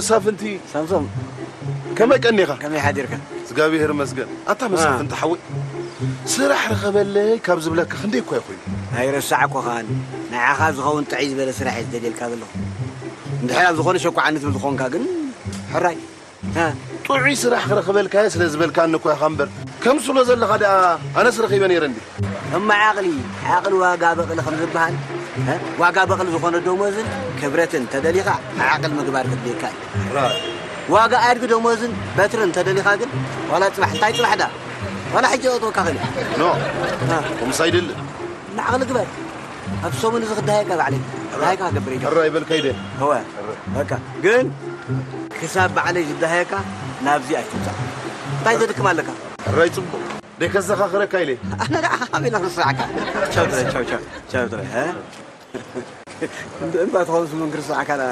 መሳፍንቲ፣ ሳምሶም፣ ከመይ ቀኒኻ? ከመይ ሓዲርካ? እግዚኣብሔር ይመስገን። ኣታ መሳፍንቲ ሓወይ፣ ስራሕ ርኸበለይ ካብ ዝብለካ ክንደይ እኳ ይኾይኑ። ኣይረሳዕኩኻን። ንዓኻ ዝኸውን ጥዕይ ዝበለ ስራሕ እየ ዝደልየልካ ዘለኹ። እንድሕር ኣብ ዝኾነ ሸኳዓኒ ትብል ዝኾንካ ግን፣ ሕራይ። እ። ጥዑይ ስራሕ ክረኽበልካየ ስለ ዝበልካኒ እኮ ኢኻ እምበር፣ ከምስሎ ዘለኻ ደኣ ኣነስ ረኺበ ነይረ እንዴ? እማ ዓቕሊ፣ ዓቕሊ ዋጋ በቕሊ ከም ዝበሃል፣ እ፣ ዋጋ በቕሊ ዝኾነ ደሞዝን ክብረትን ተደሊኻ ዓቕሊ ምግባር ከድልየካ እዩ። ራይ። ዋጋ ኣድጊ ደሞዝን በትርን ተደሊኻ ግን፣ ዋላ ጽባሕ፣ እንታይ ጽባሕ ደኣ? ዋላ ሕጂ የእትወካ ኽእል እዩ። ኖ፣ እ። ከምስ ኣይደልን። ንዓቕሊ ግበር። ኣብ ሰሙን እዚ ክደሃየካ ባዕለይ። ደሃይካ ክገብር እዩ። ሕራይ በልካ ኢደ። እወ። በቃ። ግን ክሳብ ባዕለይ ዝደሃየካ ናብዚ ኣይትምጻእ። እንታይ ዘድክም ኣለካ? ሕራይ ጽቡቕ። ደይ ከዘኻኽረካ ኢለ። ኣነ ደኣ ኣበይ ኢለ ክርስዓካ? ቻው ጥራይ፣ ቻው፣ ቻው፣ ቻው ጥራይ፣ እ? እንተ-፣ እንታ ትኸውን ስሙን ክርስዓካ ደኣ።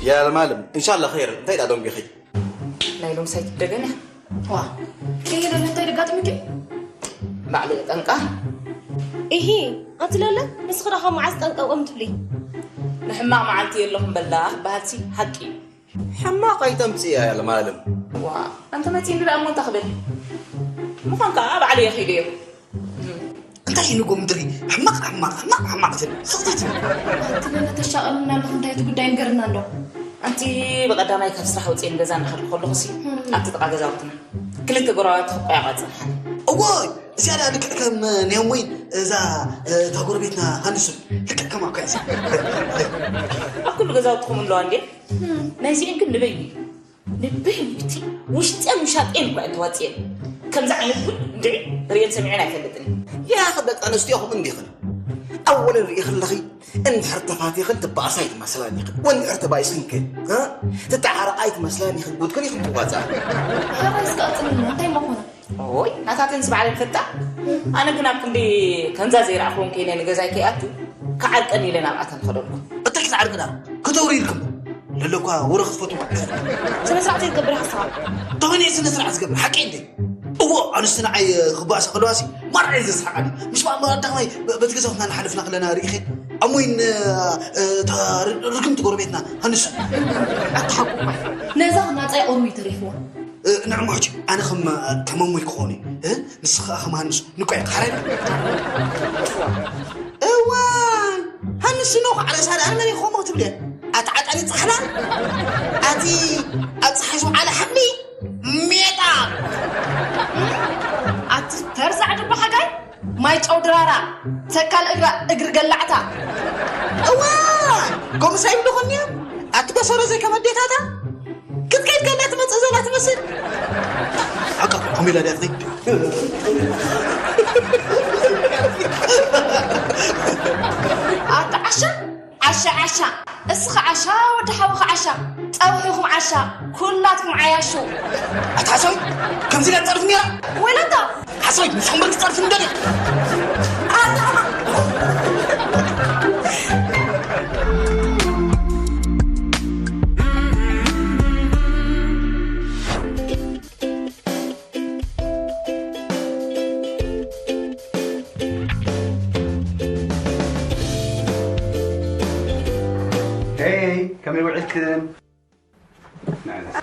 يا المعلم، إن شاء الله خير. እንታይ ደኣ ደንጒኺ? ናይ ሎምሳይ ትደገም እያ። ዋ፣ ከየለ እንታይ ደጋጥምኪ? ባዕሉ ጠንቃ። ኢሂ፣ ኣንቲ ለለ፣ ንስኺ ደኣ ካብ መዓዝ ጠንቀቆም ትብሊ? ንሕማቕ መዓልቲ የለኹም በላ ክበሃልሲ ሓቂ እዩ። ሕማቕ ኣይተምጽእ እያ ለማለም። ዋ፣ ኣንተ መጺእኒ ደኣ እሞ እንታይ ክብል? ምዃን ከኣ ባዕሉ የኺዱ እየ። እንታይ እዩ ንጎ ምድሪ? ሕማቕ፣ ሕማቕ፣ ሕማቕ፣ ሕማቕ ትብል። ስቕታ ትብል። ኣንቲ ለለ ተሻቐልና ኣለኹ፣ እንታይ እቲ ጉዳይ ንገርና እንዶ። ኣንቲ ብቐዳማይ ካብ ስራሕ ወጺኤ ንገዛ እናኸድኩ ከለኹሲ፣ ኣብቲ ጥቓ ገዛውትና ክልተ ጎረባብቲ ክቆያየቓ ጸንሓ። እዎይ፣ እዚኣ ደኣ ልክዕ ከም ኔሞይ እዛ፣ እታ ጎረቤትና ሃንሱ ልክዕ ከማካ እያ። ኣብ ኩሉ ገዛውትኹም ኣለዋ እንዴ? ናይዚኤን ግን ንበይኑ እዩ። ንበይኑ እቲ ውሽጤን ውሻጤን እኳ እየን ተዋጽኤን። ከምዚ ዓይነት ጉድ እንድዒ ርእየን ሰሚዐን ኣይፈልጥን። ያኺ ደቂ ኣንስትዮኹም እንዲኽን ኣወለን ርኢኺ ኣለኺ። እንድሕር ተፋቲኽን ትበኣሳ ኣይትመስላን ኢኽን። ወንድሕር ተባኢስክን ከ? እ? ትተዓረቓ ኣይትመስላን ኢኽን። ጉድክን ኢኽን ትዋጽኣ። ሕራይ እስከ ኣጽንና፣ እንታይ እሞ ኮነ? ኦይ፣ ናታተንስ ባዕለን ፈታ። ኣነ ግን ኣብ ክንዲ ከምዛ ዘይረኣኹወን ከይነ ንገዛይ ከይኣቱ ክዓርቀን ኢለ ናብኣተን ኸደልኩ። እንታይ ክትዓርቅና? ክተውሪ ኢልኩም? ለለኳ ወረ ክትፈቱ። ስነ ስርዓት ዘይትገብር ኢኻ ንስኻ። ተመን እየ ስነ ስርዓት ዝገብር፣ ሓቂ እንዴ? እዎ፣ ኣንስቲ ንዓይ ክባእሳ ከለዋሲ ማርዐ እየ ዘስሓቃኒ። ምስ በዓል መራድ ዳግማይ በ-፣ በቲ ገዛውትና እናሓለፍና ከለና ርኢኸ። ኣሞይን፣ እ፣ እታ ር-፣ ርግምቲ ጎረቤትና ሃንሱ። ኣትሓቁ። ነዛ ናጻይ ቁሩብ እዩ ተሪፍዋ። እ፣ ንዕሞ ሕጂ ኣነ ከም፣ ከም ኣሞይ ክኾን እዩ። እ፣ ንስኻ ከኣ ከም ሃንሱ ንቆይ፣ ሓራይ። እዋይ፣ ሃንሱ ኖ፣ ዓረሳ ደኣ መን እዩ ከምኡ ክትብል እያ? ኣቲ ዓጣኒ ጻሕላ፣ ኣቲ ኣብ ጸሓይ ዝወዓለ ሓምሊ፣ ሜጣ። ኣቲ ተርዛዕ ድባ ሓጋይ፣ ማይ ጨው ድራራ፣ ተካል እግራ፣ እግሪ ገላዕታ። እዋይ፣ ከምኡ ሳይብሉ ኾን እዮም። ኣቲ በሰሮ ዘይከም ኣዴታታ። ክትከይድ ከላ ትመጽእ ዘላ ትመስል። ሓቃ፣ ኮሜላ ድያ ትኸይድ? ኣታ ዓሻ፣ ዓሻ፣ ዓሻ። እስኻ ዓሻ፣ ወዲ ሓውኻ ዓሻ። ጸውዒኹም ዓሻ፣ ኩላትኩም ዓያሹ። ኣታ ሓሳዊት፣ ከምዚ ኢላ ትጸርፍ ነይራ? ወይላታ። ሓሳዊት፣ ንስኹም እምበር ክትጸርፉ ንደልዩ። ኣታ ሄይ፣ ከመይ ውዒልክን? ንዕነስ።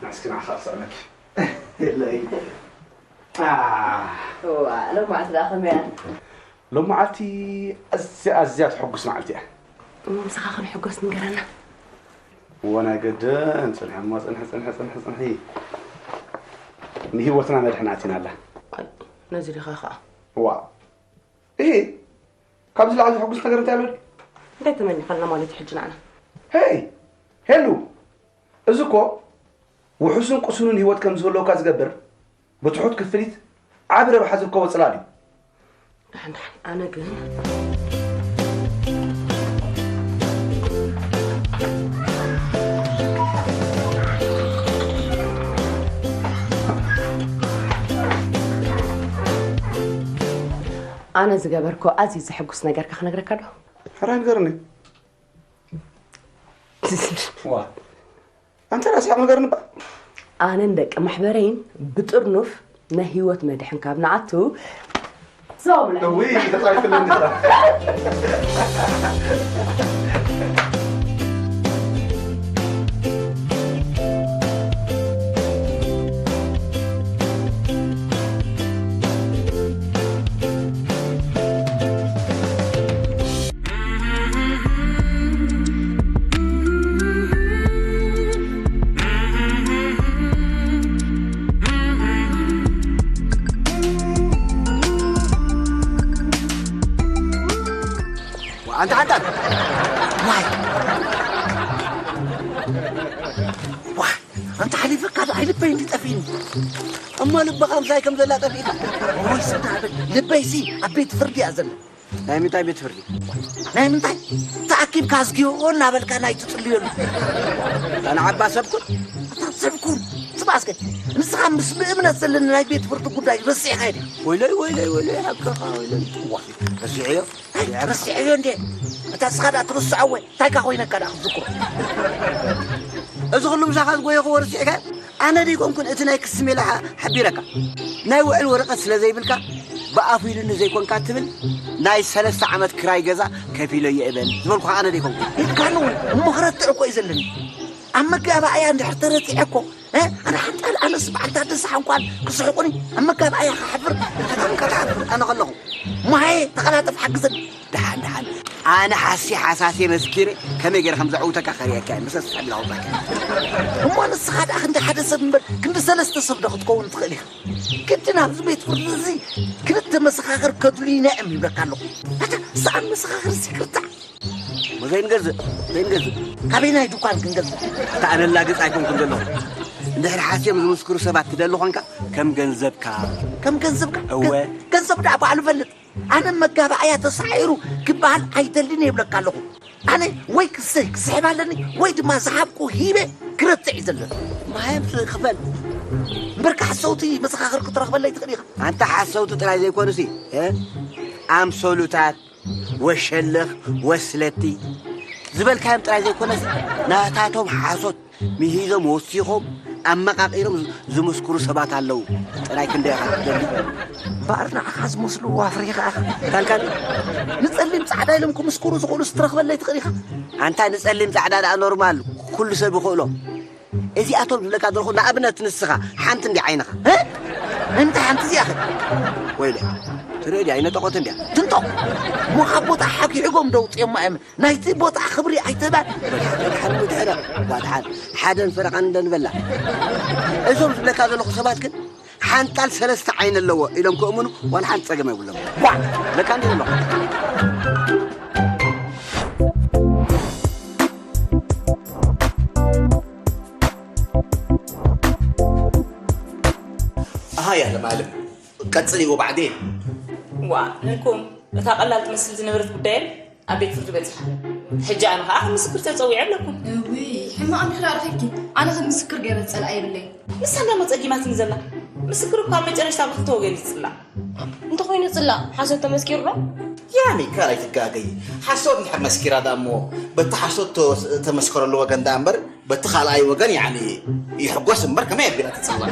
ናስኪ ንዓኻ ክስዕመኪ። የለይ። እዋ፣ ሎማዓንቲ ደኣ ከመይ እያ? ሎማዓንቲ ኣዝያ፣ ኣዝያ ተሐጉስ መዓልቲ እያ። እሞ ምሳኻ ክንሕጎስ ንገረና። እወ፣ ናይ ገድን ጽንሒ እሞ ጽንሒ፣ ጽንሒ፣ ጽንሒ፣ ጽንሒ። ንህይወትና መድሕን ኣቲናላ። ኣይ፣ ነዚ ዲኻ ኸኣ? እዋ። እሂ፣ ካብዚ ላዕሊ ዘሐጉስ ነገር እንታይ ኣሎ ድዩ? እንታይ ተመኒኻልና ማለት እዩ ሕጂ ንዓና? ሄይ ሄሉ፣ እዚ እኮ ውሑስን ቅሱንን ህይወት ከም ዝህልወካ ዝገብር ብትሑት ክፍሊት ዓቢ ረብሓ ዝርከቦ ጽላል እዩ። ደሓን ደሓን፣ ኣነ ግን ኣነ ዝገበርኮ ኣዝዩ ዘሐጉስ ነገርካ ክነግረካ ዶ? ሕራይ ንገርኒ። ዋ፣ ኣንተ ራስኻ ንገርኒ ባ። ኣነን ደቂ ማሕበረይን ብጥርኑፍ ናይ ህይወት መድሕን ካብ ንኣቱ። እውይ፣ ተጻይፍልኒ ጥራሕ። ኣንታ ሓንታት። ዋይ። ዋይ። ኣንታ ሓሊፈካ ዶ ኣይልበይ እንዲ ጠፊእኒ። እሞ ልብኻ ምሳይ ከም ዘላ ጠፊእካ። ወይ ስዳ በል። ልበይሲ ኣብ ቤት ፍርዲ እያ ዘላ። ናይ ምንታይ ቤት ፍርዲ? ናይ ምንታይ? ተኣኪብካ ኣዝጊኦ እናበልካ ናይ ትጽልየሉ። ኣታ ንዓባ ሰብኩን? ኣታ ሰብኩን? ስማ እስከ፣ ንስኻ ምስ ብእምነት ዘለኒ ናይ ቤት ፍርዲ ጉዳይ ረሲዕካ ኢኻ። ወይለይ፣ ወይለይ፣ ወይለይ፣ ሓቅኻ፣ ወይለይ። ዋ፣ ረሲዐዮ? ኣይ፣ ረሲዐዮ እንዴ? እታ ንስኻ ደኣ ትርስዖ ወይ? እንታይ ካ ኮይነካ ደኣ ክትዝክሮ? እዚ ኩሉ ምሳኻ ዝጎየኽዎ ረሲዕካ? ኣነ ደይኮንኩን እቲ ናይ ክሲ ሜላ ሓ-፣ ሓቢረካ። ናይ ውዕል ወረቐት ስለ ዘይብልካ፣ ብኣፉ ኢሉኒ ዘይኮንካ ትብል፣ ናይ ሰለስተ ዓመት ክራይ ገዛ ከፊለዮ እየ በል ዝበልኩኻ ኣነ ደይኮንኩን። ኢልካኒ እውን እሞ ክረትዕ እኮ እዩ ዘለኒ። ኣብ መጋባእያ እንድሕር ተረቲዐ እኮ፣ እ? ኣነ ሓንጣል ኣነስ በዓል ታደሰ ሓንኳል ክስሕቁኒ፣ ኣብ መጋባእያ ክሓፍር፣ ፈታም ከትሓፍር ኣነ ከለኹ። ማየ ተቐላጠፍ ሓግዘኒ። ደሓን፣ ደሓን። ኣነ ሓሲ ሓሳሴ መስኪረ ከመይ ገይረ ከም ዘዕውተካ ከርእየካ እየ። ምሰስ ሓቢላ ኣውጣካ። እሞ ንስኻ ደኣ ክንዲ ሓደ ሰብ እምበር ክንዲ ሰለስተ ሰብ ዶ ክትከውን ትኽእል ኢኻ? ግድን ኣብዚ ቤት ፍርዲ እዚ ክልተ መሰኻኽር ከድልዩና እዮም ይብለካ ኣለኹ። ኣታ፣ ሰኣን መሰኻኽር ይቅርታ። እሞ ዘይንገዝእ፣ ዘይንገዝእ። ካበየናይ ድኳን ክንገዝእ? እታ ኣነ ላግጽ ኣይኮንኩን ዘለኹ። እንድሕር ሓስዮም ዝምስክሩ ሰባት ትደሊ ኾንካ፣ ከም ገንዘብካ። ከም ገንዘብካ? እወ። ገንዘብ ደኣ ባዕሉ ፈልጥ። ኣነ መጋባእያ ተሳዒሩ ክበሃል ኣይደልን እየ ይብለካ ኣለኹ። ኣነ ወይ ክሰ-፣ ክስሕብ ኣለኒ፣ ወይ ድማ ዝሃብኩ ሂበ ክረትዕ እዩ ዘለኒ። ማየም ክፈል። እምበርካ ሓሰውቲ መሰኻኽር ክትረኽበለይ ትኽእል ኢኻ። ኣንታ ሓሰውቲ ጥራይ ዘይኮኑሲ፣ እ? ኣምሰሉታት፣ ወሸልኽ፣ ወስለቲ ዝበልካዮም ጥራይ ዘይኮነስ፣ ናታቶም ሓሶት ምሂዞም ወሲኾም ኣመቓቒሮም ዝ-፣ ዝምስክሩ ሰባት ኣለዉ። ጥራይ ክንደይ ኢኻ ትደሊ? እምበኣር ንዓኻ ዝመስሉ ኣፍሪኻ ኢኻ። ታንካኒ? ንጸሊም ጻዕዳ ኢሎም ክምስክሩ ዝኽእሉ ስትረኽበለይ ትኽእል ኢኻ። ኣንታ ንጸሊም ጻዕዳ ደኣ ኖርማል፣ ኩሉ ሰብ ይኽእሎ። እዚኣቶም ዝብለካ ዘለኹ ንኣብነት ንስኻ ሓንቲ እንዲ ዓይንኻ። እ? እንታይ ሓንቲ እዚኣ ኸ? ወይለ፣ ትርኢ ድያ? ኣይነጠቖት እንድያ። ትንጠቕ። እሞ ካብ ቦታ ሓጊሕጎም ዶ ውፅዮማ እዮም። ናይቲ ቦታ ክብሪ ኣይትህባን። ሓንቲ ድሕረ፣ ዋ፣ ደሓን ሓደን ፈረቓን እንደንበላ። እዞም ዝብለካ ዘለኹ ሰባት ግን ሓንጣል ሰለስተ ዓይኒ ኣለዎ ኢሎም ክእምኑ ዋላ ሓንቲ ጸገም የብሎም። ዋ! ለካ እንዲህ ኣለኹ። ኣሃ፣ ያ ለማለም፣ ቀጽሊ ወባዕዴን። ዋ፣ እንኩም፣ እታ ቀላል ትመስል ዝነበረት ጉዳየን ኣብ ቤት ፍርዲ በጺሓ። ሕጂ ኣነ ኸኣ ከም ምስክር ተጸዊዐ ኣለኩ። እውይ፣ ሕማቕ እንድሕር ኣረኺብኪ፣ ኣነ ከም ምስክር ገይረ ዝጸልኣ የብለይን። ንሳ እንዳሞ ጸጊማትኒ ዘላ። ምስክር እኮ ኣብ መጨረሽታ ብኽልተ ወገን እዩ ዝጽላእ። እንተኾይኑ ጽላእ፣ ሓሶት ተመስኪሩ ዶ? ያኒ፣ ካልኣይ ትጋገይ። ሓሶት እንድሕር መስኪራ ደኣ እሞ፣ በቲ ሓሶት ተ-፣ ተመስከረሉ ወገን ደኣ እምበር፣ በቲ ካልኣይ ወገን፣ ያኒ፣ ይሕጎስ እምበር፣ ከመይ ኣቢላ ትጽላእ?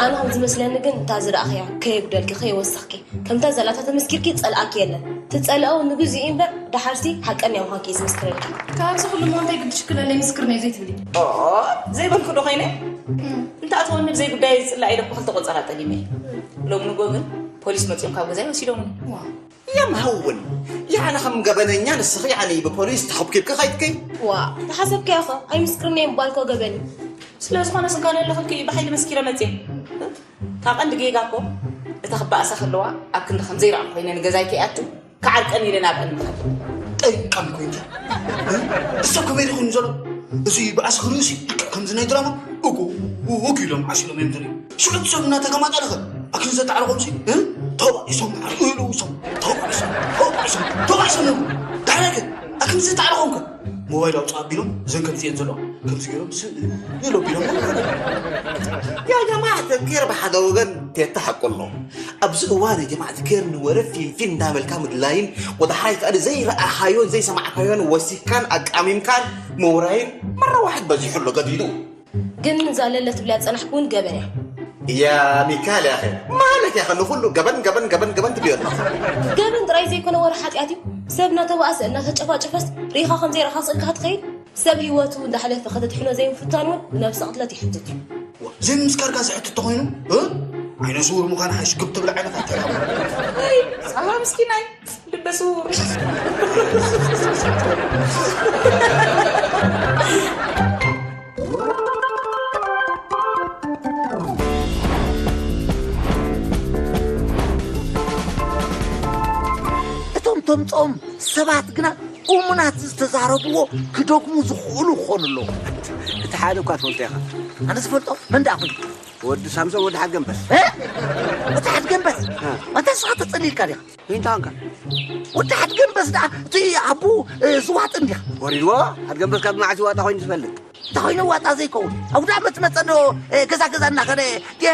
ኣነ ከም ዝመስለኒ ግን፣ እታ ዝረኣኽያ ከየጉደልኪ፣ ከየወሰኽኪ፣ ከምታ ዘላታ ተመስኪርኪ፣ ጸልኣኪ የለን። ትጸልኦ ንግዜኡ እምበር፣ ደሓርሲ ሓቀኛ ምዃንኪ እዩ ዝምስክረልኪ። ካብዚ ኩሉ እሞ እንታይ ግዲ ሽክለለይ ምስክር ነይ ዘይትብሊ? ኦ፣ ዘይበልኩ ዶ ኾይነ? እንተ ኣተወኒ ብዘይ ጉዳይ ዝጽላእ ኢለ እኮ ክልተ ቆጸራ ጠሊመ። ሎም ንጎ ግን ፖሊስ መጺኦም ካብ ገዛይ ወሲዶምኒ። ዋ። የም ሃውን፣ ያነ ከም ገበነኛ ንስኺ ያነ ብፖሊስ ተኸብኪብኪ ኸይድኪ? ዋ፣ ተሓሰብኪ ኢኻ፣ ኣይምስክርን እየ ምባልኮ ገበን እዩ። ስለ ዝኾነ ስንካነ ኣለኽልኪ ብሓይሊ መስኪረ መጽየ። ካብ ቀንዲ ጌጋ እኮ እታ ክበኣሳ ከለዋ ኣብ ክንዲ ከም ዘይረኣኹ ኮይነ ንገዛይ ከይኣቱ ክዓርቀን ኢለ ናብአን ምኸድ። ጠይቀን ኮይነ። እ? ሰብ ከመይ ይኹን ዘሎ? እዚ ብኣስኽሪኡ ሲ ልክዕ ከምዚ ናይ ድራማ እኩ እኩ ኢሎም ዓሲሎም እዮም ዝርእዩ። ሽዑ ሰብ እናተገማጠለኸ ኣክን ዘጣዕረኾም ሲ እ? ተባኢሶም ዓርኡ ኢሉ ውሶም ተባኢሶም ተባኢሶም ተባኢሶም እዮም። ዳሕራይ ከ ኣክን ዘጣዕረኾም ከ ሞባይል ኣውፅእ ኣቢሎም እዘን ከምዚ እየን ዘለዋ ከምዚ ገይሮም ስ ኢሎ ቢሎም يا جماعة الخير بحدا وغن تيتحقلو ኣብዚ እዋን ጀማዓ ትኬር ንወረ ፊልፊል እንዳበልካ ምድላይን ወዳሓይ ከኣ ዘይረኣኻዮን ዘይሰማዕካዮን ወሲካን ኣቃሚምካን ምውራይን መራዋሕት በዚሑ ኣሎ ገዲዱ ግን እዛ ለለ ትብልያ ዝጸናሕኩ እውን ገበን እያ። يا ميكال يا أخي ما لك يا أخي ንኹሉ ገበን ገበን ገበን ገበን ትብዮ ኣለኻ። ገበን ጥራይ ዘይኮነ ወረ ሓጢኣት እዩ። ሰብ እናተባእሰ እናተጨፋጨፈስ ርኢኻ ከም ዘይረኻ ስእልካ ክትኸይድ ሰብ ህይወቱ እንዳሕለፈ ከተድሕኖ ዘይምፍታን እውን ንነብሰ ቅትለት ይሕትት እዩ። ዘይምምስካርካ ዝሕትት ተኾይኑ እ? ዓይነ ስውር ምዃን ሓይሽ ግብ ትብል ዓይነት ኣተላ ወይ ሳባ ምስኪናይ ልበ ስውር እቶም ተምፅኦም ሰባት ግና እሙናት ዝተዛረብዎ ክደግሙ ዝኽእሉ ክኾኑ ኣለዎ። እቲ ሓደ እኳ ትፈልጦ ኢኻ። ኣነ ዝፈልጦ መን ደኣ ኮይኑ? ወዲ ሳምሶን ወዲ ሓገንበስ። ወዲ ሓድገንበስ? ኣንታ ንስኻ ተጸሊልካ ዲኻ? እንታይ ኾንካ? ወዲ ሓድገንበስ ደኣ እቲ ኣቡ ዝዋጥን ዲኻ? ወሪድዎ? ሓድገንበስ ካብ መዓስ ይዋጣ ኮይኑ ዝፈልጥ? እንተኾይኑ ዋጣ ዘይከውን ኣውደ ዓመት መጸ ዶ ገዛ ገዛ እናኸደ ቴ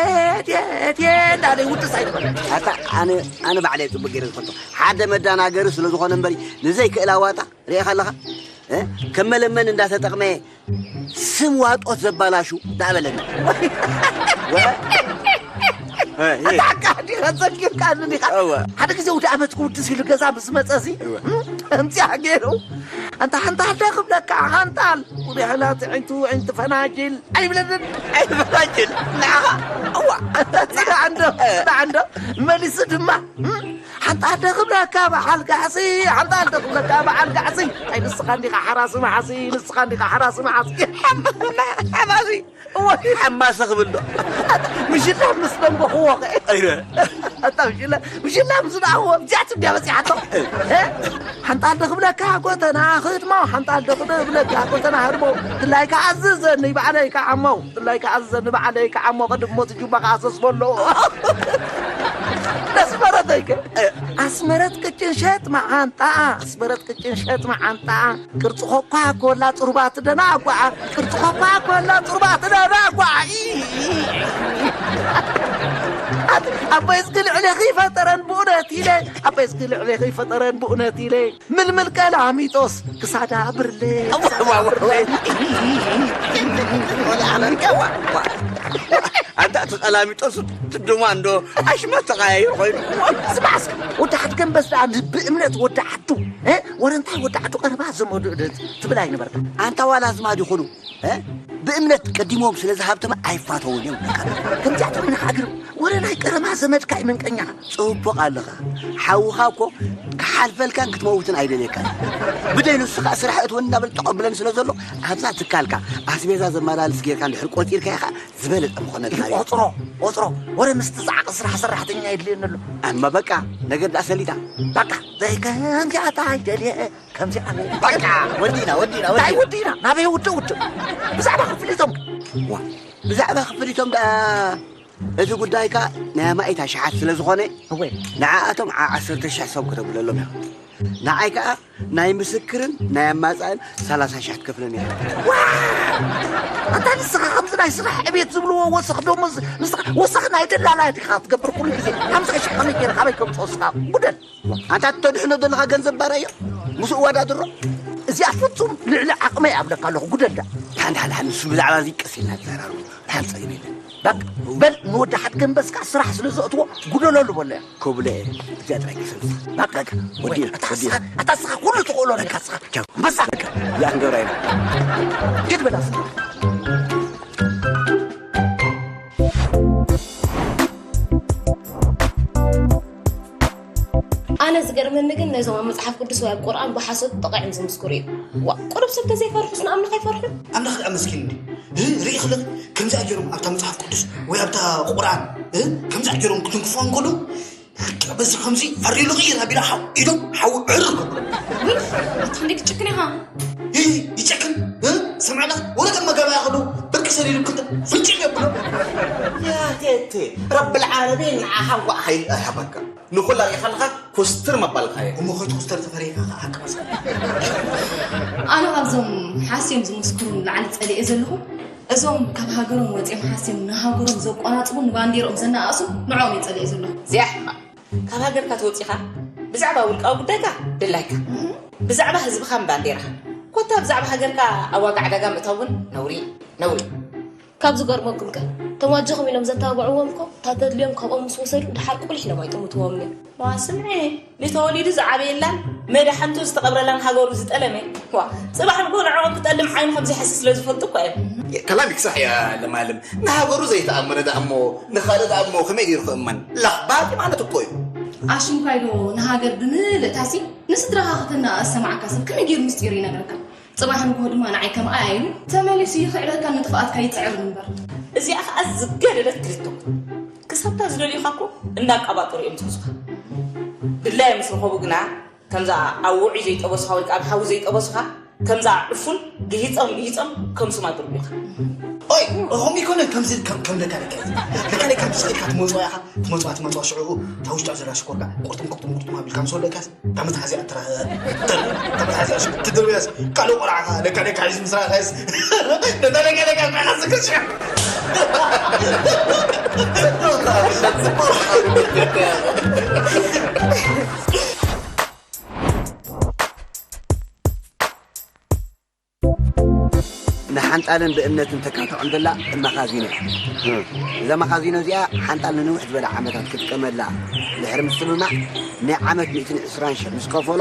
ቴ ቴ እንዳለ ይውጥስ ኣይትበል። ኣታ ኣነ ኣነ ባዕለይ ጽቡቅ ገይረ ዝፈልጦ ሓደ መዳናገሪ ስለ ዝኾነ እምበሪ ንዘይክእላ ዋጣ ርኢኻ ኣለኻ እ? ከም መለመኒ እንዳተጠቕመ ስም ዋጦት ዘባላሹ ዳበለኒ ኣታ ዲኻ ዘኪርካኒ ዲኻ ሓደ ግዜ ውደ ኣመት ክውድስ ኢሉ ገዛ ምስ መጸ ሲ ከምዚኣ ገይሩ ኣንታ ሓንታ ኣደ ክብለካ ሓንታል ውደ ሕላት ዕንቱ ዕንቲ ፈናጅል ኣይብለንን ኣይፈናጅል ንዓኻ እዋ ጽናዕ እንዶ ጽናዕ እንዶ መሊሱ ድማ ሓንታ ኣደ ክብለካ በዓል ጋሕሲ ሓንታ ኣደ ክብለካ በዓል ጋሕሲ ኣይ ንስኻ እንዲኻ ሓራሲ መሓሲ ንስኻ እንዲኻ ሓራሲ መሓሲ ሓማሲ እወ ሓማሲ ክብል ዶ ምሽላ ምስ ደንጎኽዎ ኸ ኣይረ ኣታ ምሽላ ምሽላ ምስ ደኣዎ እዚኣት እንዲያ በፂሓቶ ሓንታ ኣደ ክብለካ ጎተና ህድሞ ሓንታ ኣደ ክብለካ ጎተና ህድሞ ድላይካ ኣዝዘኒ ባዕለይ ከዓሞ ድላይካ ኣዝዘኒ ባዕለይ ከዓሞ ቅድሞ ትጁባ ከዓሰስ በሎ ኣስመረተይከ ኣስመረት ቅጭን ሸጥ መዓንጣ ኣስመረት ቅጭን ሸጥ መዓንጣ ቅርጽ ኾኳ ኮላ ጽሩባ ትደናጓዓ ቅርጽ ኾኳ ኮላ ጽሩባ ትደናጓዓ ኣቦይ እስኪ ልዕሌኺ ፈጠረን ብእውነት ኢለ ኣቦይ እስኪ ልዕሌኺ ፈጠረን ብእውነት ኢለ ምልምል ቀላሚጦስ ክሳዳ ብርለ ኣንታ እቲ ቀላሚጦስ ትድማ እንዶ ኣሽመት ተቃያይር ኮይኑ ስማዕስ ወዲ ሓድገንበስ ደኣ ብእምነት ወዲ ዓዱ ወረ እንታይ ወዲ ዓዱ ቀረባ ዘመዱ ትብል ኣይነበርካ ኣንታ ዋላ ኣዝማድ ይኹኑ ብእምነት ቀዲሞም ስለ ዝሃብተመ ኣይፋተውን እዮም ከምዚኣ ትብል ንሓግር ወረ ናይ ቀረባ ዘመድካ ይምንቀኛ ጽቡቕ ኣለኻ ሓውኻ እኮ ክሓልፈልካን ክትመውትን ኣይደልየካን ብደይ ንሱ ከዓ ስራሕ እትወን እናበል ተቐብለን ስለ ዘሎ ኣብዛ ትካልካ ኣስቤዛ ዘመላልስ ጌርካ እንድሕር ቆፂርካ ኢኻ ዝበለጠ ምኾነልካ እዩ። ቆፅሮ ቆፅሮ ወረ ምስቲ ፃዕቂ ስራሕ ሰራሕተኛ የድልየኒ ኣሎ ኣማ በቃ ነገር ዳኣ ሰሊጣ በቃ ዘይከምዚኣታ ይደልየ ከምዚኣ በቃ ወዲና ወዲና እንታይ ወዲና ወዲና ናበይ ውድእ ውድእ ብዛዕባ ክፍሊቶም ዋ ብዛዕባ ክፍሊቶም ዳኣ እቲ ጉዳይካ ናይ ኣማኢት ኣሽሓት ስለ ዝኾነ እወ ንዓኣቶም ዓ ዓሰርተ ሽሕ ሰብ ክተብለሎም ኢኻ ንዓይ ከኣ ናይ ምስክርን ናይ ኣማጻእን ሰላሳ ሽሕ ትከፍለኒ ኢኻ። ኣታ ንስኻ ከምዚ ናይ ስራሕ ዕቤት ዝብልዎ ወሰኽ ደሞዝ ንስኻ ወሰኽ ናይ ደላላ ዲኻ ትገብር ኩሉ ግዜ ሓምሳ ሽሕ ከመይ ገይረ ካበይ ከምፅኦ ንስኻ ጉደል ኣንታ ተድሕኖ ዘለኻ ገንዘብ ባራዮ ምስ እዋዳድሮ እዚኣ ፍጹም ልዕሊ ዓቕመይ ኣብለካ ኣለኹ ጉደል ዳ ሓንዳ ሓንዳ ንሱ ብዛዕባ እዚ ቀስ ኢልና ተዘራርቡ ድሓን ጸገም የለን። በል በል ንወዲ ሓድገንበስካ ስራሕ ስለ ዘእትዎ ጉደለሉ በሎ እያ። ከብሎ እየ እዚኣ ጥራይ ክሰምስ። በቃ ወዲ ወዲ ኣታ ስኻ ኩሉ ትኽእሎ ነካ ስኻ ቻው። ኣንበሳ በቃ ያ ክንገብራ ኢና። ሂድ በላ ስኻ ኣነ ዝገርመኒ ግን ነዞም ኣብ መፅሓፍ ቅዱስ ወይ ኣብ ቁርኣን ብሓሶት ጠቒዖም ዝምስክሩ እዮም። ዋእ ቁሩብ ሰብ ተዘይፈርሑስ ንኣምላኽ ኣይፈርሑን? ኣምላኽ ደኣ መስኪን እንድዩ። ርኢኽለኺ ከምዚኣ ገይሮም ኣብታ መፅሓፍ ቅዱስ ወይ ኣብታ ቁርኣን ከምዚኣ ገይሮም ክትንክፍዋ እንከለዉ በዚ ከምዚ ፈሪሉ ቅይር ኣቢላ ሓው ኢዶም ሓው ዕር ከብሎ። ውይ ኣቲ ክንደይ ክትጭክን ኢኻ። ይጨክን ሰምዓላ ወረቀት መጋባያ ከሉ ብርቂ ሰሊሉ ክልተ ፍጭ የብሎ። ያቴቴ ረብል ዓለሚን ንዓኻ እንኳዕ ሓይል ኣይሃበካ። ንኹላ ሪኢኻ ኣለኻ ኮስትር መባልካ እየ። እሞ ከይትኩስተር ተፈሪኻ ሓቂ መስ ኣነ ካብዞም ሓስዮም ዝምስክሩ ንላዕሊ ጸሊኤ ዘለኹ እዞም ካብ ሃገሮም ወፂኦም ሓስዮም ንሃገሮም ዘቆናፅቡ ንባንዴሮም ዘነኣእሱ ንዕኦም እየ ጸሊኤ ዘለኹ። እዚኣ ሕማቕ። ካብ ሃገርካ ተወፂኻ ብዛዕባ ውልቃዊ ጉዳይካ ድላይካ፣ ብዛዕባ ህዝብኻን ባንዴራኻን ኮታ ብዛዕባ ሃገርካ ኣብ ዋጋ ዕዳጋ ምእታው እውን ነውሪ ነውሪ። ካብ ዝገርመኩም ከ እቶም ኣጆኹም ኢሎም ዘተባብዕዎም እኮ እታ ተድልዮም ካብኦም ምስ ወሰዱ ድሓር ቁሊሕ ኢሎም ኣይጥምትዎም እዮም። ዋ ስምዒ፣ ንተወሊዱ ዝዓበየላን መዳሕንቱ ዝተቐብረላን ሃገሩ ዝጠለመ፣ ዋ፣ ጽባሕ ንግሆ ንዕኦም ክጠልም ዓይኑ ከም ዘይሕስብ ስለ ዝፈልጡ እኮ እዮም። كلامك صح يا لمالم. ንሃገሩ ዘይተኣመነ ደኣ እሞ ንኻልእ ደኣ እሞ ከመይ ገይሩ ክእመን? ለኽባጢ ማለት እኮ እዩ። ኣሽንኳይ ዶ ንሃገር ብምልእታሲ ንስድራኻ ከተናእስ ሰማዕካ ሰብ ከመይ ገይሩ ምስጢሩ ይነግረካ? ጽባሕ ንግሆ ድማ ንዓይ ከም ኣያ ኢሉ ተመሊሱ ይኽዕበካን ንጥፍኣትካ ይጽዕር እምበር። እዚኣ ኸኣ ዝገደደት ክልተ ክሳብታ ዝደልዩኻ እኮ እንዳቃባጠሩ እዮም ዝሕዙኻ። ድላዮም ምስ ረኸቡ ግና ከምዛ ኣብ ውዑይ ዘይጠበሱኻ ወይ ከዓ ኣብ ሓዊ ዘይጠበሱኻ ከምዛ ዕፉን ግሂፆም ግሂፆም ከም ስማ ድርጉኻ። ኦይ እኹም ይኮነ ከምዚ ከም ከም ለካ ለካ ለካ ለካ ትመፅዋ ኢኻ ትመፅዋ ትመፅዋ ሽዑ እታ ውሽጣ ዘላ ሽኮርካ ቁርጥም ቁርጥም ቁርጥም ኣቢልካ ምስ ወደእካስ እታ መትሓዚኣ ትራ እታ መትሓዚኣ ሽዑ ትድርብያስ ካልእ ቆልዓኻ ለካ ለካ ሒዙ ምስ ረኣኻስ ነታ ለካ ለካ ቃኻ ዝክሽ ንሓንጣልን ብእምነትን ተካትዖም ዘላ መኻዚኖ እያ። እዛ መኻዚኖ እዚኣ ሓንጣል ንንውሕ ዝበለ ዓመታት ክትጥቀመላ ድሕሪ ምስምማዕ ናይ ዓመት ሚእትን ዕስራን ሽሕ ምስ ከፈሎ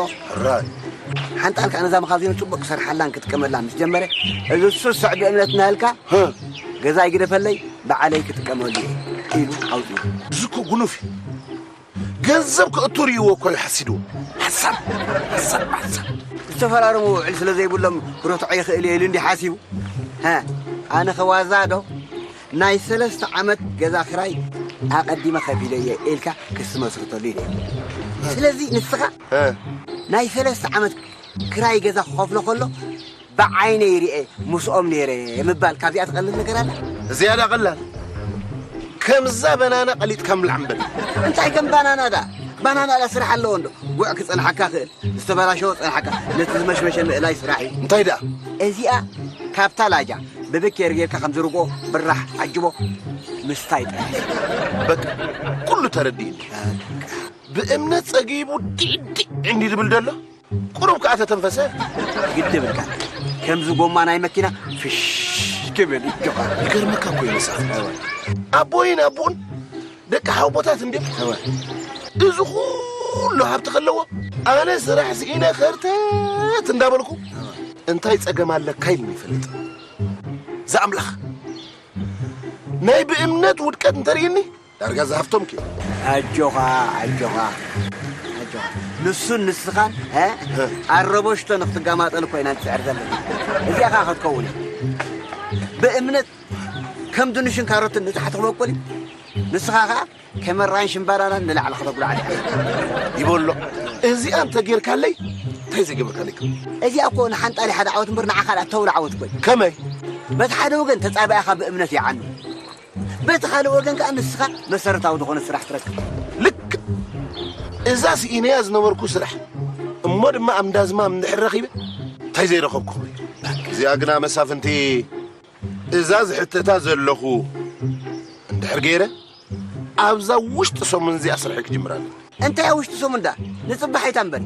ሓንጣል ከዓ ነዛ መኻዚኖ ፅቡቅ ክሰርሓላን ክጥቀመላ ምስ ጀመረ እዚ ስሱዕ ብእምነት እናሃልካ ገዛይ ግደፈለይ ባዕለይ ክጥቀመሉ እየ ኢሉ ኣውፅኡ። እዚ እኮ ጉኑፍ እዩ። ገንዘብ ክእቱ ርእይዎ እኮ እዩ ሓሲድዎ። ሓሳብ ሓሳብ ሓሳብ። ዝተፈራረሙ ውዕል ስለ ዘይብሎም ክረትዖ ይኽእል እየ ኢሉ እንዲ ሓሲቡ። ሃ ኣነ ኸዋዛ ዶ ናይ ሰለስተ ዓመት ገዛ ክራይ ኣቐዲመ ከፊለ እየ ኢልካ ክሲ መስርተሉ ኢለ። ስለዚ ንስኻ ናይ ሰለስተ ዓመት ክራይ ገዛ ክኸፍሎ ከሎ ብዓይነይ ርኤ ምስኦም ነይረ ምባል ካብዚኣ ትቐልል ነገር ኣላ? እዚኣ ዳ ቀላል። ከምዛ በናና ቀሊጥካ ምብላዕ እምበር። እንታይ ከም ባናና ዳ? ባናና ዳ ስራሕ ኣለዎ እንዶ? ጉዕ ክጸንሓካ ክእል፣ ዝተበላሸወ ጸንሓካ፣ ነቲ ዝመሽመሸ ምእላይ ስራሕ እዩ። እንታይ ደኣ? እዚኣ ካብታ ላጃ ብብኬር ጌርካ ከም ዝርግኦ ብራሕ ዓጅቦ ምስታይ ጥራሕ። በቃ ኩሉ ተረዲእኒ። ብእምነት ጸጊቡ ዲዕዲዕ እንዲ ዝብል ዘሎ ቁሩብ ከኣ ተተንፈሰ። ግዲ ብልካ ከምዚ ጎማ ናይ መኪና ፍሽ ክብል እጆኻ። ይገርመካ እኮ እዩ ንስኻ። ኣቦይን ኣቦን ደቂ ሓውቦታት እንድዮም። እዚ ኩሉ ሃብቲ ከለዎ ኣነ ስራሕ ስኢነ ከርተት እንዳበልኩ እንታይ ጸገም ኣለካ ኢልኒ ይፈልጥ። ዝኣምላኽ ናይ ብእምነት ውድቀት እንተርእይኒ ዳርጋ ዝሃፍቶም ክዮ። ኣጆኻ ኣጆኻ ኣጆኻ ንሱን ንስኻን ኣረበሽቶ ንክትጋማጠል እኮ ኢና ንፅዕር ዘለና። እዚኣ ከዓ ክትከውን እያ። ብእምነት ከም ድንሽን ካሮትን ንታሕቲ ክበቁል እዩ። ንስኻ ከዓ ከመራን ሽምባራናን ንላዕሊ ከተጉላዕሊ ኢኻ። ይበሎ እዚኣ እንተጌርካለይ እንታይ ዘይገበርካለይ? እዚኣ እኮ ንሓንጣሊ ሓደ ዓወት እምበር ንዓኻ ደኣ ተውላ ዓወት እኮ እዩ። ከመይ? በቲ ሓደ ወገን ተጻባኢኻ ብእምነት ይዓኑ። በቲ ካልእ ወገን ከኣ ንስኻ መሰረታዊ ዝኾነ ስራሕ ትረክብ። ልክ እዛ ስኢነያ ዝነበርኩ ስራሕ እሞ ድማ ኣብ እንዳዝማም እንድሕር ረኺበ እንታይ ዘይረኸብኩ ክብል። እዚኣ ግና መሳፍንቲ እዛ ዝሕተታ ዘለኹ እንድሕር ገይረ ኣብዛ ውሽጢ ሰሙን እዚኣ ስርሐይ ክጅምር ኣለኒ። እንታይ ኣብ ውሽጢ ሰሙን ዳ ንፅባሕ ኣይታ እምበሪ።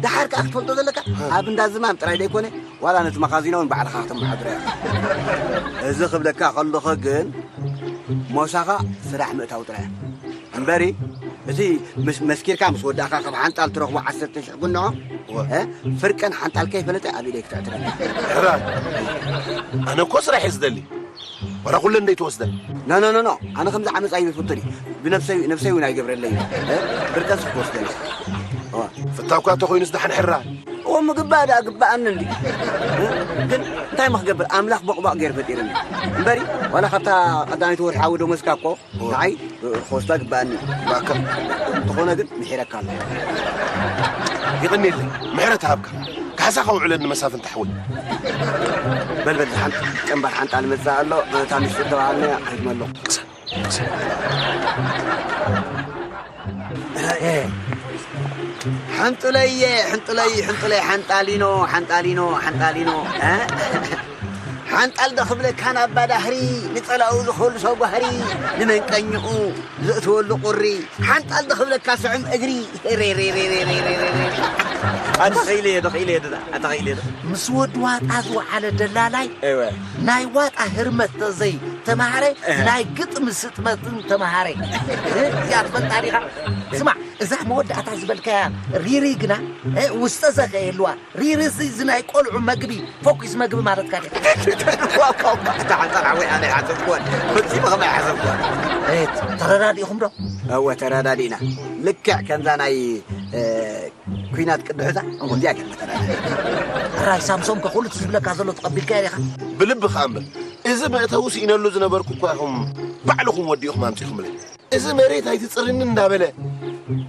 ደሓር ከኣ ክትፈልጦ ዘለካ ኣብ እንዳ ዝማም ጥራይ ደይኮነ ዋላ ነቲ መኻዚኖ እውን ባዕልኻ ከተመሓድሮ እያ። እዚ ክብለካ ከለኹ ግን ሞሳኻ ስራሕ ምእታው ጥራይ እምበሪ እቲ ምስ- መስኪርካ ምስ ወዳእካ ካብ ሓንጣል ትረኽቦ ዓሰርተ ሽሕ ጉንዖ እ፣ ፍርቅን ሓንጣል ከይፈለጠ ኣብ ኢደይ ክትዕትረኒ። ሕራይ ኣነ እኮ ስራሕ እየ ዝደሊ ወላ ኩለን ደይትወስደን። ኖ ኖ ኖ ኖ ኣነ ከምዚ ዓመፃ ይፍትን እዩ ብነብሰይ ነብሰይ እውን ኣይገብረለይ እ፣ ፍርቀስ ክትወስደኒ። ፍታውካ ተኮይኑስ ደሓን ሕራይ ምግባእ ደኣ ግባኣኒ እንዲ። ግን እንታይ ምክገብር ኣምላኽ ቦቕባቕ ገይሩ ፈጢሩኒ። እምበሪ ዋላ ካብታ ቀዳመይቲ ወርሒ ዓዊ ደሞዝካ እኮ ንዓይ ክወስዳ ግባኣኒ። እባካ። እንተኾነ ግን ምሒረካ ኣሎ። ይቕንየለይ። ምሕረት ሃብካ። ካሕሳ ከውዕለኒ መሳፍንቲ ሓወይ። በልበል ዝሓን ጨንባር ሓንጣል መጽእ ኣሎ። እታ ምሽጢ ተባሃልና ኣይድመሎ። ሕንጡለየ፣ ሕንጡለይ፣ ሕንጡለይ፣ ሓንጣሊኖ፣ ሓንጣሊኖ፣ ሓንጣሊኖ፣ እ? ሓንጣል ዶ ክብለካ ናብ ባዳህሪ፣ ንጸላኡ ዝኸልሶ ጓህሪ፣ ንመንቀኝኡ ዘእትወሉ ቁሪ፣ ሓንጣል ዶ ክብለካ ስዑም እግሪ። ሬ፣ ሬ፣ ሬ። ኣታ ኸኢለ እየ ዶ፣ ኸኢለ እየ ዶ፣ ኣታ ኸኢለ እየ ዶ። ምስ ወዲ ዋጣ ዝወዓለ ደላላይ፣ እወ። ናይ ዋጣ ህርመት ተዘይ ተማሃረ፣ እህ። ናይ ግጥሚ ስጥመትን ተማሃረ። እዚኣ ትፈልጣ ዲኻ? ስማዕ፣ እዛ መወዳእታ ዝበልካያ ሪሪ ግና፣ እ፣ ውስጠ ዘኸ የልዋ። ሪሪ እዚ፣ እዚ ናይ ቆልዑ መግቢ፣ ፎኪስ መግቢ ማለትካ ዲኻ? እታ ሓንጣል ሓወይ ኣነ ኣይሓሰብኩዋን። ፈጺመ ከም ኣይሓሰብኩዋን። እ፣ ተረዳዲእኹም ዶ? እወ፣ ተረዳዲእና። ልክዕ ከምዛ ናይ፣ እ፣ ኲናት ቅዲ ሑጻ፣ እዚኣ ገይርና ተረዳዲእና። ሕራይ ሳምሶም ከ ኩሉ እቲ ዝብለካ ዘሎ ተቐቢልካዮ ዲኻ? ብልቢ ከኣ እምበር፣ እዚ መእተዊ ስኢነሉ ዝነበርኩ እኳ ኢኹም ባዕልኹም ወዲእኹም ኣምጺእኹምለይ። እዚ መሬት ኣይትጽርኒ እንዳበለ፣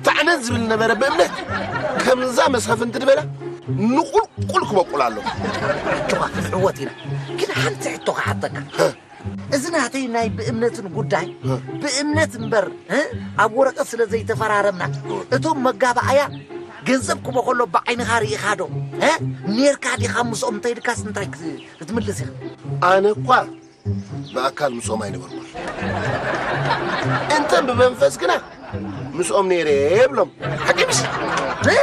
ታዕነን ዝብል ነበረ ብእምነት። ከምዛ መሳፍንቲ ዝበላ ንቑልቁል ክበቁል ኣሎ። ኣጆኻ ክንዕወት ኢና። ግን ሓንቲ ሕቶ ክሓተካ። ህ። እዚ ናተይ ናይ ብእምነትን ጉዳይ፣ ህ። ብእምነት እምበር፣ እ፣ ኣብ ወረቐት ስለ ዘይተፈራረምና፣ ህ። እቶም መጋባእያ ገንዘብ ክቦ ከሎ ብዓይንኻ ርኢኻ ዶ፣ እ፣ ኔርካ ዲኻ ምስኦም እንተይልካስ እንታይ ክት-፣ ክትምልስ ኢኻ? ኣነ እኳ ብኣካል ምስኦም ኣይነበርኩን። እንተ ብመንፈስ ግና ምስኦም ነይረ እብሎም። ሓቂ ምሽ? እ?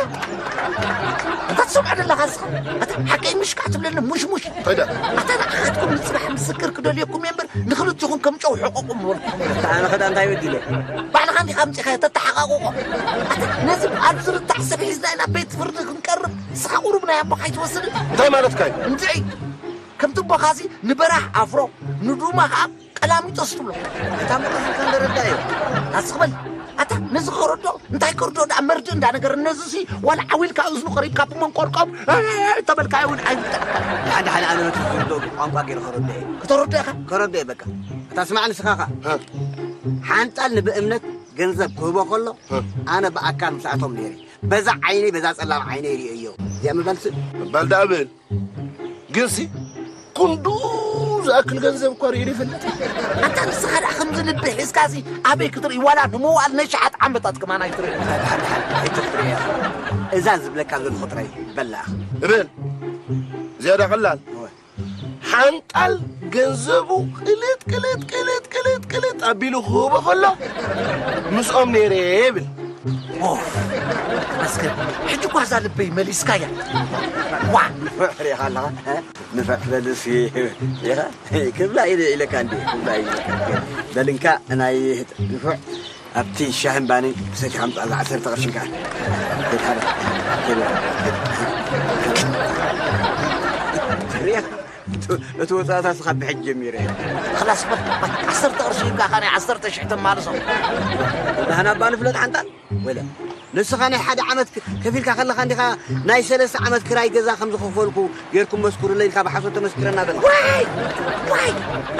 ኣንታ ትሰምዖ ዘለኻ እስኻ? ኣታ ሓቂ ምሽ ከዓ ትብለኒ ሙሽ ሙሽ። እንታይ ደኣ? ኣታ ንዓኻትኩም ንጽባሕ ምስክር ክደልየኩም እየ እምበር ንኽልቲኹም ከም ጨው ሕቆቁ ምበልኩኹም። ኣታ ኣነ ኸዳ እንታይ በዲለ? ባዕልኻ እንዲኻ ኣምጺእኻዮ ተተሓቓቑቖ። ኣታ ነዚ ብቓሉ ዝርታዕ ሰብ ሒዝና ኢና ቤት ፍርዲ ክንቀርብ። ንስኻ ቁሩብ ናይ ኣቦኻ ኣይትወስድን? እንታይ ማለትካ እዩ? እንድዒ። ከምቲ ኣቦኻሲ ንበራሕ ኣፍሮ፣ ንዱማ ኸኣ ቀላሚጦስ ትብሎ። እታ መቐስ ኢልካ እንደረዳእዮ። ኣስቕ በል። ኣታ ነዚ ከረድኦ፣ እንታይ ከረድኦ ደኣ መርድእ እንዳነገረ፣ ነዚሲ ዋላ ዓው ኢልካ እዝኑ ቀሪብካ ብመንቆርቆብ፣ እ፣ እ፣ እ፣ ተበልካዮ እውን ኣይውዳእካን። ሓደ ሓደ ኣነ በቲ ዝርድኦ ቋንቋ ገይረ ከረድኦ እየ። ከተረድኦ ኢኻ? ከረድኦ እየ በቃ። እታ ስማዕ ንስኻ ኸኣ። እ። ሓንጣል ንብእምነት ገንዘብ ክህቦ ከሎ፣ እ። ኣነ ብኣካል ምስኣቶም ነይረ። በዛ ዓይነይ፣ በዛ ጸላም ዓይነይ ርእየዮ። እዚኣ ምባልሲ? ምባል ደኣ ብል። ግንሲ፣ ክንዱ ዝኣክል ገንዘብ እኳ ርእዩ ይፈልጥ። ኣንታ ንስኻ ደኣ ከምዚ ልቢ ሒዝካሲ ኣበይ ክትርኢ? ዋላ ንምውኣል ናይ ሸሓት ዓመታት ከማን ኣይትርኢ። ደሓን፣ ደሓን፣ ኣይትፍርያ። እዛ ዝብለካ ዘለኹ ጥራይ በላእ። እብል። ዝያዳ ቀላል። እወ። ሓንጣል ገንዘቡ ቅልጥ፣ ቅልጥ፣ ቅልጥ፣ ቅልጥ፣ ቅልጥ ኣቢሉ ክህቦ ከሎ፣ ምስኦም ነይረ ይብል። ኦፍ፣ ተመስገን። ሕጂ እኳ እዛ ልበይ መሊስካያ። ዋ! ንፉዕ ርኢኻ ኣለኻ? እ? ንፉዕ በልሲ። ርኢኻ? ክብላ ኢለ ኢለካ እንዲ፣ ክብላ ኢለካ። በል እንካ ናይ ንፉዕ ኣብቲ ሻሂን ባንን ሰቲኻ ምጻእ፣ እዛ ዓሰርተ ቅርሺ እንካ። ከይድ ሓደ። ከይድ። ርኢኻ? እቲ፣ እቲ ወጻእታ ስኻ ብሕጂ ጀሚረ እየ። ክላስ በል፣ ዓሰርተ ቅርሺ ሂብካ፣ ከኣ ናይ ዓሰርተ ሽሕ ተማልሶ። ባህና እባ ንፍለጥ ሓንጣል፣ ወይለ። ንስኻ ናይ ሓደ ዓመት ክ-፣ ከፊልካ ከለኻ እንዲኻ ናይ ሰለስተ ዓመት ክራይ ገዛ ከም ዝኸፈልኩ ጌርኩም መስክሩለይ ኢልካ ብሓሶት ተመስክረና በል። ዋይ! ዋይ!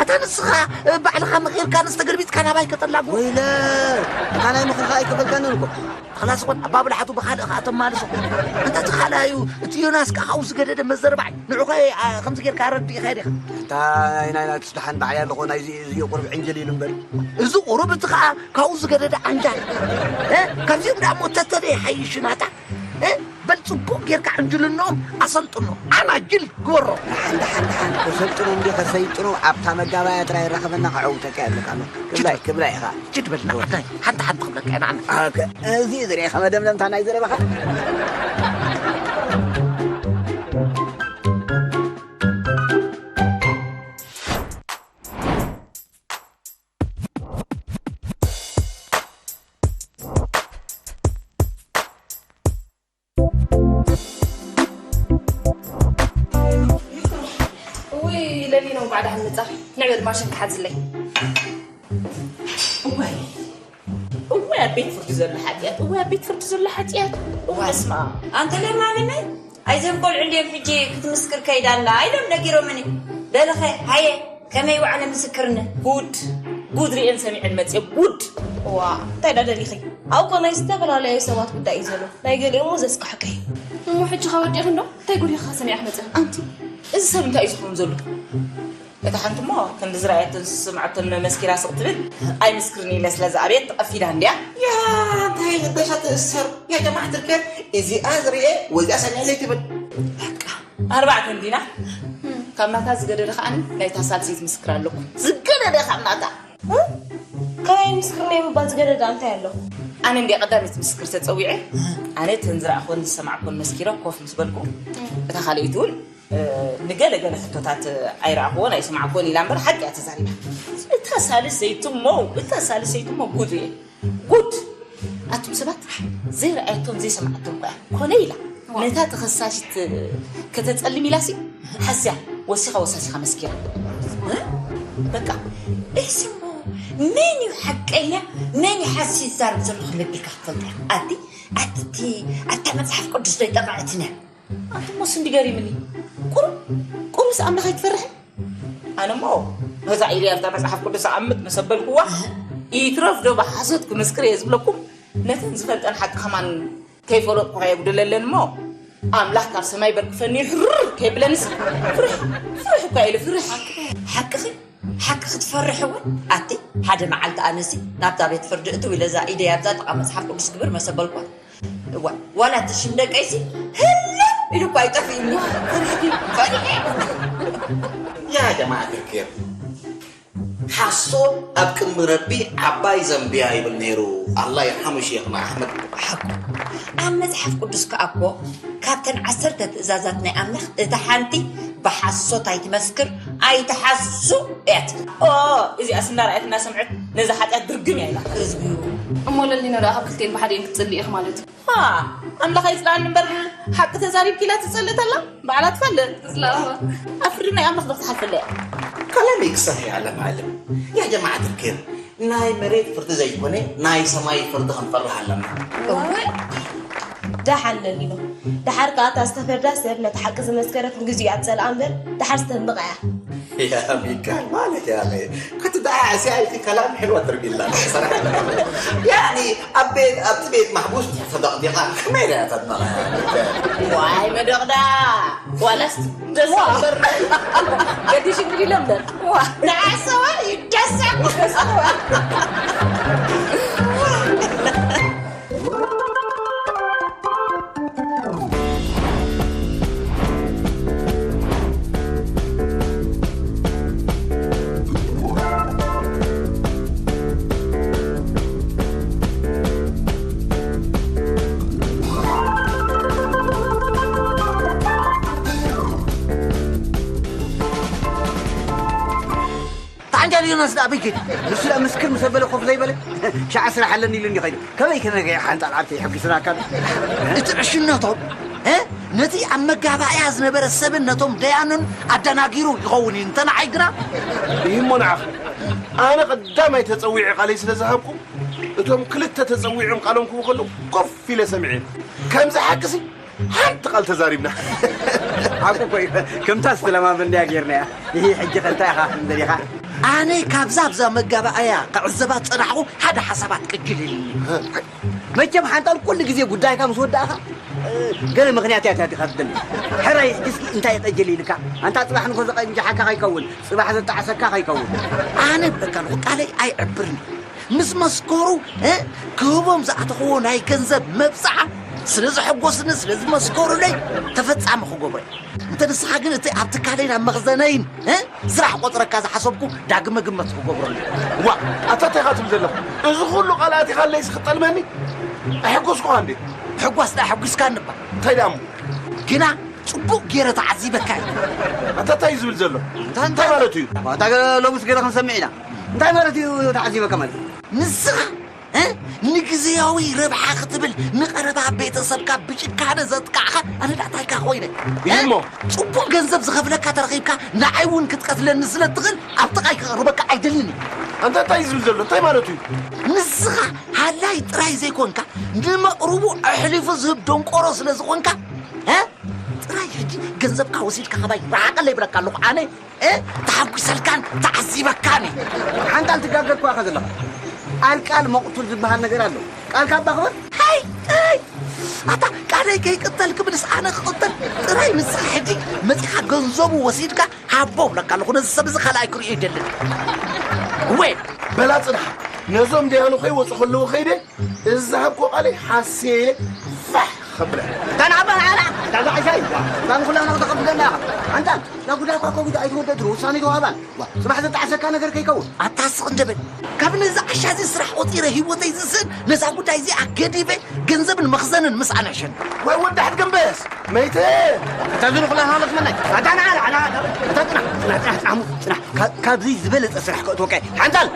ኣታ ንስኻ፣ እ፣ ባዕልኻ ምኺርካ ንስ ተገልቢጥካ ናባይ ከተላግቦ። ወይለ! እታ ናይ ምኽርኻ ኣይከፈልካንን እኮ። ክላስ ኮን ኣባ ብልሓቱ ብኻልእ ኸኣ ተማልሶ። እንተ እቲ ካልኣዩ፣ እቲ ዮናስ ከኣ ካብኡ ዝገደደ መዘርባዕ። ንዑኸ፣ ኣ፣ ከምዚ ጌርካ ኣረዲእኻ ዲኻ? እንታይ ናይ ናትስ ደሓን ባዕል ኣለኹ፣ ናይዚ፣ እዚ ቁሩብ ዕንጅል ኢሉ እምበር። እዚ ቁሩብ፣ እቲ ኸኣ ካብኡ ዝገደደ ዓንጃል። እ? ካብዚኦም ደኣ እሞ ተተደ ይሓይሽ ናታ። እ? በል ጽቡቕ ጌርካ ዕንጅልንኦም ኣሰልጥኖ። ኣናጅል ግበሮ። ደሓን፣ ደሓን፣ ደሓን። ከሰልጥኖ እንዲ ከሰይጥኖ ኣብታ መጋባእያ ጥራይ ይራኸበና፣ ከዐውተካ የብልካ ኣሎ። ክብላይ፣ ክብላይ ኢኻ። ችድ በል፣ ንዓይ ሓንቲ ሓንቲ ክብለካ እየ፣ ንዓና። ኦኬ፣ እዚ ዝርኤ ከመደምደምታ ናይ ዘረባኻ። እውይ፣ ለሊና እንኳዕ ደሓን መጻኺ። ንዕ በል ማሽን ክሓዝለይ። እዋይ፣ እዋይ፣ ኣብ ቤት ፍርዲ ዘሎ ሓጢኣት፣ እዋይ፣ ኣብ ቤት ፍርዲ ዘሎ ሓጢኣት። እዋይ፣ ስማ። ኣንተ ለማኒ ነይ? ኣይዘን ቆልዑ እንድዮም ሕጂ ክትምስክር ከይዳ ኣላ ኢሎም ነጊሮምኒ። በልኸ ሃየ ከመይ ዋዕለ ምስክርነት? ጉድ ጉድ ርእየን ሰሚዐን መፅየ ጉድ። ዋ እንታይ ዳ ደሊኺ? ኣብኮ ናይ ዝተፈላለዩ ሰባት ጉዳይ እዩ ዘሎ። ናይ ገሊኦም እውን ዘስካሕከ እዩ። እሞ ሕጂ ከወዲእኺ እንዶ እንታይ ጉድ ኢኻ ሰሚዕኺ መፅኺ? ኣንቲ እዚ ሰብ እንታይ እዩ ዝኸውን ዘሎ? እታ ሓንቲ እሞ ክንዲ ዝረኣየቶን ዝሰምዓቶን መመስኪራ ስቕ ትብል። ኣይምስክርን ኢለ ስለ ዝኣበየት ተቐፊዳ እንድያ። ያ እንታይ ልበሻ ትእሰር ያ ጀማዓት ልከር። እዚኣ ዝርኤ ወዚኣ ሰሚዐ ዘይትብል። በቃ ኣርባዕተ እንዲና። ካብ ናታ ዝገደደ ከዓኒ ናይታ ሳልሰይቲ ምስክር ኣለኩ። ዝገደደ ካብ ናታ። ከመይ ምስክር ናይ ምባል ዝገደደ እንታይ ኣሎ? ኣነ እንድየ ቀዳመይቲ ምስክር ተጸዊዐ። ኣነ እተን ዝረኣኹን ዝሰማዕኩን መስኪረ ኮፍ ምስ በልኩ፣ እታ ካልኣይቲ እውን ንገለ ገለ ሕቶታት ኣይረኣኽዎን ኣይሰማዕክዎን ኢላ እምበር ሓቂ እያ ተዛሪባ። እታ ሳልሰይቲ እሞ እታ ሳልሰይቲ እሞ ጉድ እየ ጉድ። ኣቱም ሰባት ዘይረኣየቶን ዘይሰማዓቶን እኳ እያ ኮነ ኢላ ነታ ተኸሳሲት ከተጸልም ኢላሲ ሓስያ ወሲኻ ወሳሲኻ መስኪራ። በቃ እሲ እሞ መን እዩ ሓቀኛ መን እዩ ሓሲ ይዛረብ ዘሎ ክልብልካ ክትፈልጥ ኢኻ። ኣቲ ኣቲ ኣታ መጽሓፍ ቅዱስ ዶ ይጠቕዐትነ? ኣንቱሞስ እንዲ ገሪምኒ። ቁሩብ ቁሩብስ ኣምላኽ ኣይትፈርሕን? ኣነሞ ነዛ ኢለያ ኣብታ መጽሓፍ ቅዱስ ኣኣምት መሰበልኩዋ። ይትረፍ ዶ ብሓሶት ክምስክር እየ ዝብለኩም። ነተን ዝፈልጠን ሓቂ ከማን ከይፈለጥኩ ከየጉድለለን እሞ ኣምላኽ ካብ ሰማይ በርክፈኒ ሕርር ከይብለንስ ፍርሕ ፍርሕ እኳ ኢሉ ፍርሕ። ሓቅኺ ሓቂ ክትፈርሕ እውን ኣቲ ሓደ መዓልቲ ኣነሲ ናብታ ቤት ፍርዲ እትው ኢለ እዛ ኢደይ ኣብዛ ጥቓ መጽሓፍ ቅዱስ ግብር መሰበልኳ። እዋ ዋላ እቲ ሽም ደቀይሲ ህልም ኢሉ እኳ ኣይጠፍእኒ። ፈሪሒ ፈሪሒ። ያ ጀማዓት ልክር ሓሶት ኣብ ቅድሚ ረቢ ዓባይ ዘንብያ ይብል ነይሩ። ኣላ ይርሓሙ ሼኽና ኣሕመድ። ሓቁ ኣብ መጽሓፍ ቅዱስ ከኣ እኮ ካብተን ዓሰርተ ትእዛዛት ናይ ኣምላኽ እታ ሓንቲ ብሓሶት ኣይትመስክር ኣይትሓሱ እያ ትብል። ኦ እዚኣስ እናረኣየት እናሰምዐት ነዛ ሓጢኣት ድርግም እያ ኢላ። እዝጊ እሞ ለሊኖ ደኣ ካብ ክልቲኤን ብሓዲኤን ክትጽልኢ ኢኺ ማለት እዩ። ሃ ኣምላኽ ኣይጽልኣኒ እምበር ሓቂ ተዛሪብኪ ኢላ ትጸልእ ተላ ባዕላ ትፈልጥ። ኣፍርዲ ናይ ኣምላኽ ዶ ክትሓልፈለያ? ከለኒ ክሰርሕ እየ ኣለማ እልም ያ ጀማዓት ልክር ናይ መሬት ፍርዲ ዘይኮነ ናይ ሰማይ ፍርዲ ክንፈርህ ኣለና። እወ ደሓን ለሊኖ ደሓር ከኣ እታ ዝተፈርዳ ሰብ ነቲ ሓቂ ዝመስከረት ንግዚኡ እያ ትጸልኣ እምበር ደሓር ዝተንብቓ እያ። يا ميكال مالك يا أخي كنت داعي سيايتي كلام حلو تربي الله صراحة يعني أبيت أبيت محبوس صدق دقيقة خميرة يا تدمر ዋይ መደቕዳ ዋላስ ደስ እምበር ገዲሽ እንግዲ ለምበር ንዓሰዋ ይደሰ ታንጃሊዮናስ ደኣ በይ ከይዱ ንሱ ደኣ ምስክር ምስ ኣበለ ኮፍ ዘይበለ ሻዕ ስራሕ ኣለኒ ኢሉ እንዲ ከይዱ ከመይ ከነገ ሓንጣል ዓብተ ይሕጉስና ካብ እቲ ዕሽነቶም እ ነቲ ኣብ መጋባእያ ዝነበረ ሰብን ነቶም ደያኑን ኣደናጊሩ ይኸውን እዩ እንተ ንዓይ ግና ይህሞ ንዓኽ ኣነ ቀዳማይ ተጸዊዐ ቃለይ ስለ ዝሃብኩ እቶም ክልተ ተጸዊዖም ቃሎም ክቡ ከለዉ ኮፍ ኢለ ሰሚዐ ከምዚ ሓቅሲ ሓንቲ ቃል ተዛሪብና። ሓቁ እኮ እዩ። ከምታ ዝተለማመንናያ ጌርናያ። ይሂ ሕጂ ከ እንታይ ኢኻ ትብል ደሊኻ? ኣነ ካብዛ ኣብዛ መጋባእያ ክዕዘባ ዝጸናሕኹ ሓደ ሓሳባት ቅጅል ኢሉኒ። መቸም ሓንጣል ኩሉ ግዜ ጉዳይካ ምስ ወዳእኻ ገለ ምኽንያት እያ ዲኻ ትደሊ። ሕራይ ሕጂ እስኪ እንታይ ጠጅል ኢልካ? ኣንታ ጽባሕ ንጎ ዘቐንጃሓካ ከይከውን፣ ጽባሕ ዘጣዕሰካ ከይከውን። ኣነ በቃ ንኹ ቃለይ ኣይዕብርን። ምስ መስከሩ ክህቦም ዝኣተኽዎ ናይ ገንዘብ መብፅዓ ስለ ዘሐጎስኒ ስለ ዝመስከሩለይ ተፈፃሚ ክገብሮ እየ። እንተ ንስኻ ግን እቲ ኣብ ትካለይን ኣብ መኽዘነይን ስራሕ ቆፅረካ ዝሓሰብኩ ዳግመ ግመት ክገብረሉ። ዋ ኣታ እንታይ ኢኻ ትብል ዘለኻ? እዚ ኩሉ ቃል ኣቲኻለይስ ክጠልመኒ? ኣሐጎስኩኻ እንዴ? ምሕጓስ ደኣ ኣሐጒስካኒ እባ። እንታይ ደኣ እሞ? ግና ጽቡቕ ገይረ ተዓዚበካ እየ። ኣታ እንታይ እዩ ዝብል ዘሎ? እንታይ እንታይ ማለት እዩ? ኣታ ገለ ሎምስ ገለ ክንሰምዕ ኢና። እንታይ ማለት እዩ ተዓዚበካ ማለት? ንስኻ እ ንግዜያዊ ረብሓ ክትብል ንቐረባ ቤተሰብካ ብጭካነ ዘጥቃዕኻ ኣነ ደኣ እንታይ ኢልካ ኮይነ? እዩ እሞ? ጽቡቕ ገንዘብ ዝኸፍለካ ተረኺብካ ንዓይ እውን ክትቀትለኒ ስለ እትኽእል ኣብ ጥቓይ ክቐርበካ ኣይደልን እየ። ኣንታ እንታይ እዩ ዝብል ዘሎ? እንታይ ማለቱ እዩ? ንስኻ ሃላይ ጥራይ ዘይኮንካ ንመቕርቡ ኣሕሊፉ ዝህብ ደንቆሮ ስለ ዝኾንካ እ ሕጂ ገንዘብካ ወሲድካ ካባይ ርሓቐለይ ይብለካ ኣለኹ ኣነ። እ? ተሓጒሰልካን ተዓዚበካን እየ። ሓንጣል ትጋገ እኳ ኢኻ ዘለኻ። ኣልቃል መቕቱል ዝበሃል ነገር ኣሎ። ቃልካ እባ ክበር። ሃይ፣ ሃይ! ኣታ ቃለይ ከይቅተል ክብልስ ኣነ ክቕተል ጥራይ ንስኻ ሕጂ መጺኻ ገንዘቡ ወሲድካ ሃቦ እብለካ ኣለኹ። ነዚ ሰብ እዚ ካልኣይ ክርእዮ ኣይደልን። እወ! በላ ጽንሓ። ነዞም ደያኑ ከይወጹ ከለዉ ከይደ፣ እዚ ዝሃብኮ ቃለይ ሓስየ ኢለ ፋሕ ከብለ። እታ ንዓባ ንዓና፣ እታ ዝዓሻ እዩ። እታ ንኹላና ክተኸብደና ኢኻ። ሓንጣል፣ እዛ ጉዳይ እኳ ኮቪድ ኣይትወደድ፣ ውሳኔ ተዋህባን። ዋ፣ ጽባሕ ዘጣዕሰካ ነገር ከይከውን። ኣታ ስቕ እንደ በል። ካብ ነዚ ዓሻ እዚ ስራሕ ቆጺረ ህይወተይ ዝስእን፣ ነዛ ጉዳይ እዚኣ ገዲፈ ገንዘብን መኽዘንን ምስኣን ዕሸል። ወይ ወዳሕት ገንበስ፣ መይተ። እታ ዝሩ ኩላ ሃለት መናይ። ኣታ ንዓ፣ ንዓ፣ ንዓ፣ እታ ጽናሕ፣ ጽናሕ፣ ጽናሕ፣ ጽናሕ፣ ጽናሕ። ካብ-፣ ካብዚ ዝበለጸ ስራሕ ከእትወካ እየ። ሓንጣል!